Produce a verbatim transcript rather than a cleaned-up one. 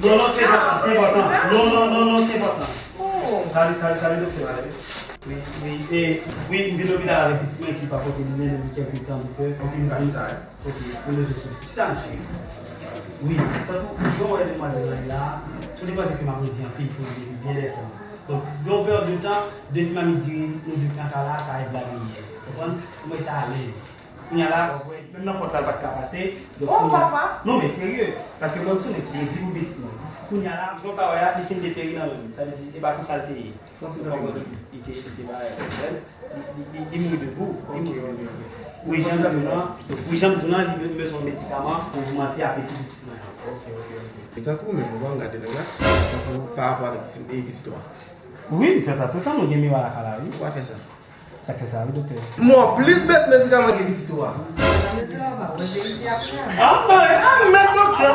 Non, non, se enpòtan, se enpòtan. Non, non, non, non, se enpòtan. Salut, salut, salut, doktè. Wi, wi, e, wi, m vin lopital avèk pitit mwen ki pa pote li menm depi kèlke tan, doktè. Ok, m ka chita, wi. Ok, m bezwen sou. Chita, m cheri. Wi, tankou, jan w wè demwazèl la ye la, se yon demwazèl ke m ap redi anpil pou li depi byen lètan. Donk, gen yon peryòd de tan, de ti mamit diri, nou de nan ka la, sa e blag li ye. Konprann? Mwen sa alèz. Kounye a la, w ap wè, menm nan pòt la, l pa t ka pase. Donk, oh, kounye a papa! Non, men serye. Paske mwen, m sonje ki yo di pou pitit mwen. Kounye a la, jan w ka wè a, li fin deperi nan men m. Sa vle di, e pa konsa l te ye. Fòk se konprann li, li te, li te bagay pwoblèm. Li, li, li, li mouri de gou. Li mouri de gou. Wi, jan m di w lan, wi, jan m di w lan, li be-, bezwen medikaman pou ogmante apeti pitit mwen an. Ok, ok, ok. E tankou menm, ou pa gade nan glas, tankou pa rapò avèk ti, e pitit ou a. Wi, m fè sa toutan, mwen gen miwa lakay la, wi. Ou pa fè sa. Sa k fè sa, wi, doktè. Mwen plis bezwen medikaman ke pitit ou a. Sa vle di la, ou pa wè vérité ap fè. Ah, mwen, ah, men doktè.